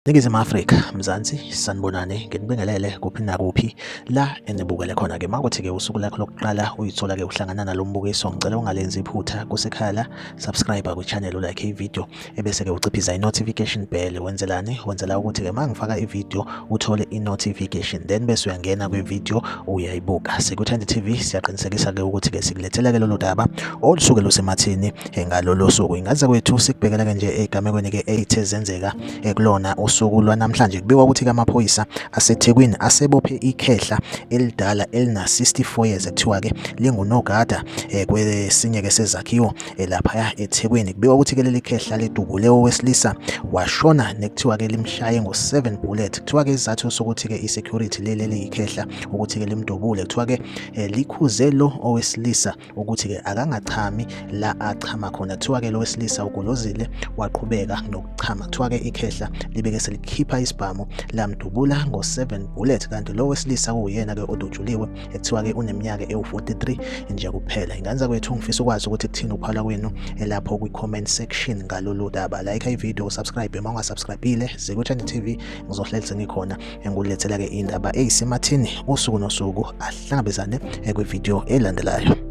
Ningizimu Afrika, Mzansi, sanibonani, nginibingelele kuphi nakuphi la enibukele khona-ke. Makuthi-ke usuku lakho lokuqala uyithola-ke uhlangana nalo mbukiso, ngicela ungalenzi iphutha kusekhaya la, subscribe kwi-channel, ulike i-video, ebese-ke uciphiza i-notification bell. Wenzelani? Wenzela ukuthi-ke uma ngifaka i-video uthole i-notification, then bese uyangena kwi-video uyayibuka. Sikuthandi TV siyaqinisekisa-ke ukuthi-ke sikulethela-ke lolu daba olusuke lusemathini ngalolo suku. Ingaze kwethu sikubhekela-ke nje ey'gamekweni-ke ey'the zenzeka kulona usuku lwanamhlanje. Kubikwa ukuthi-ke amaphoyisa aseThekwini asebophe ikhehla elidala elina-64 years ekuthiwa-ke lingunogada kwesinye-ke sezakhiwo laphaya eThekwini. Kubikwa ukuthi-ke leli khehla lidubule owesilisa washona nekuthiwa-ke limshaye ngo-7 bullet. Kuthiwa-ke isizathu sokuthi-ke i-security leli eliyikhehla ukuthi-ke limdubule, kuthiwa-ke likhuze lo owesilisa ukuthi-ke akangachami la achama khona. Kuthiwa-ke lo wesilisa ugolozile waqhubeka nokuchama. Kuthiwa-ke ikhehla libeke selikhipha isibhamu lamdubula ngo-7 bullet, kanti lo wesilisa kuwuyena-ke odutshuliwe ekuthiwa-ke uneminyaka ewu-43 nje kuphela. Ingane zakwethu, ngifisa ukwazi ukuthi kuthini ukuphala kwenu lapho kwi-comment section ngalolu daba. Like i-video, subscribe uma ungasubscribile. Zikuthandi TV, ngizohlezi ngikhona engulethela-ke indaba eyisemathini usuku nosuku. Ahlangabezane kwividiyo elandelayo.